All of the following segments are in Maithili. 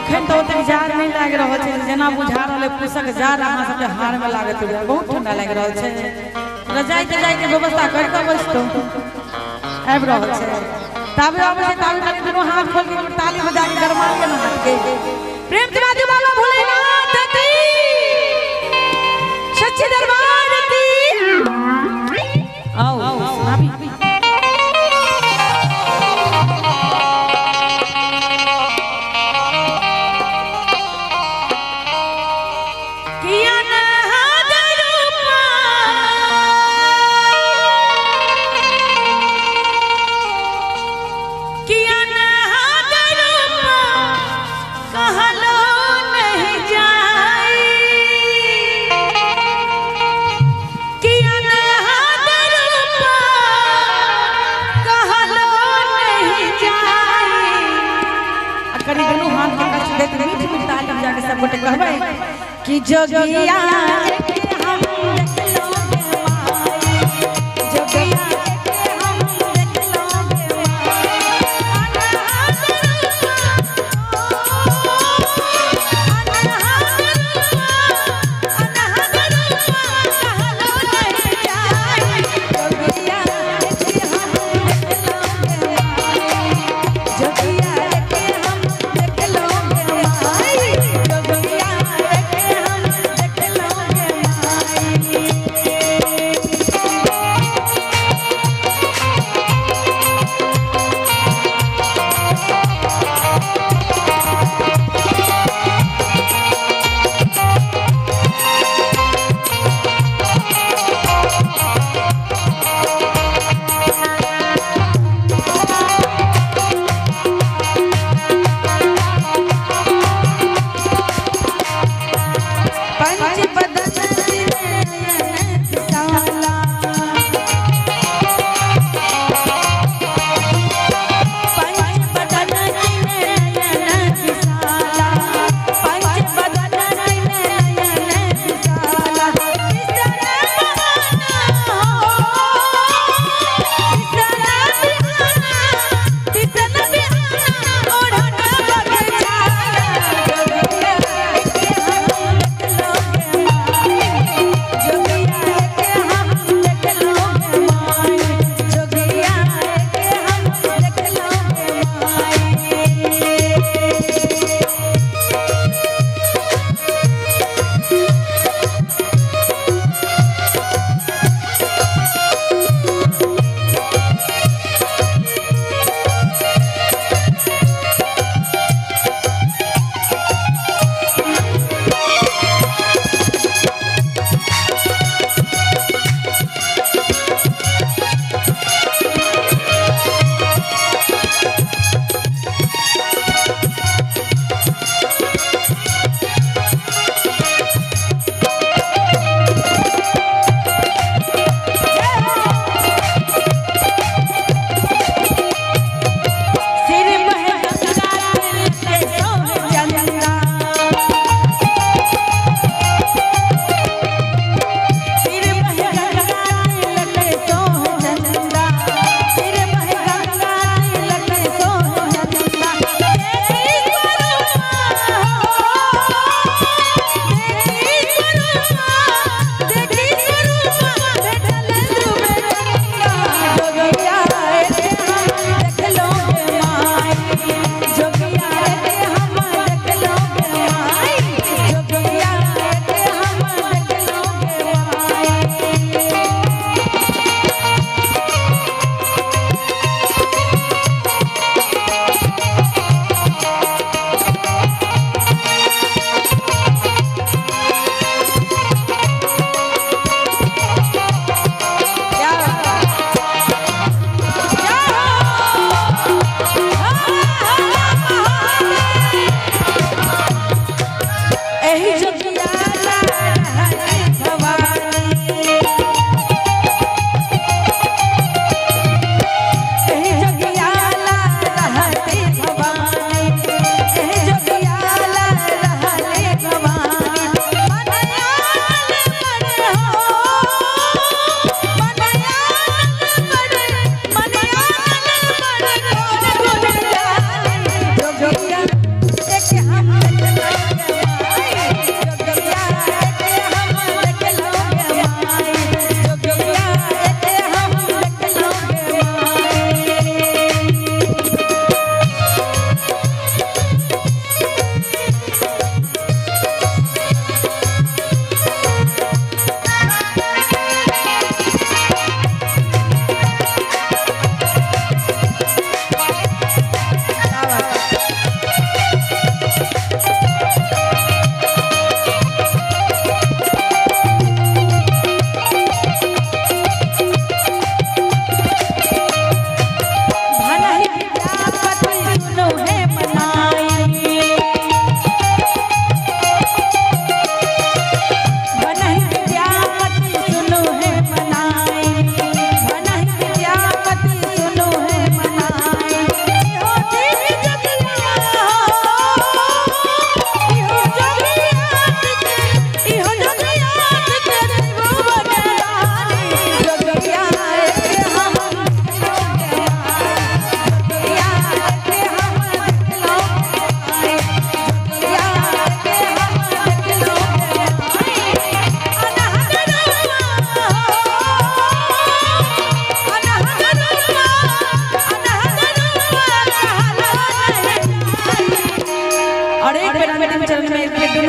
अखन तो ओतेक जाड़ नहीं लागि रहल छै, जेना बुझा रहल है पूसक जाड़ अहाँ सबके हार में लागत है, बहुत ठंडा लागि रहल छै। रजाई तजाई के व्यवस्था कर के बैसतो आबि रहल छै। ताबे आबै छै ताबे खाली दुनू हाथ खोल के ताली बजा के गरमा लिअ ने हाथ के। प्रेम से बाजू बाबा भोलेनाथ की, सच्चे दरबार की। आओ सुनाबी। कि जोगिया हम देखलो गे माई, जोगिया हम देखलो गे माई, अनहद रूपा कहलो नहीं जाई, जोगिया हम देखलो गे माई, जोगिया हम देखलो गे माई, जोगिया हम देखलो गे माई।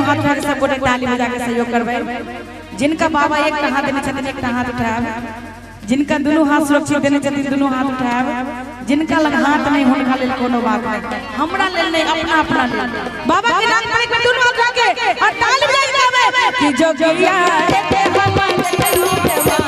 हाथ उठा के सब गोटे ताली बजा के सहयोग करबै। जिनका बाबा एकटा हाथ देने छथिन एकटा हाथ उठायब, जिनका दुनू हाथ सुरक्षित देने छथिन दुनू हाथ उठायब, जिनका लग हाथ नहीं हुनका लेल कोनो बात नहीं, हमरा लेल नहीं, अपना अपना लेल। बाबा के नाम पर एक बार दुनू हाथ उठा के और ताली बजा के गाबै कि जोगिया रे हमर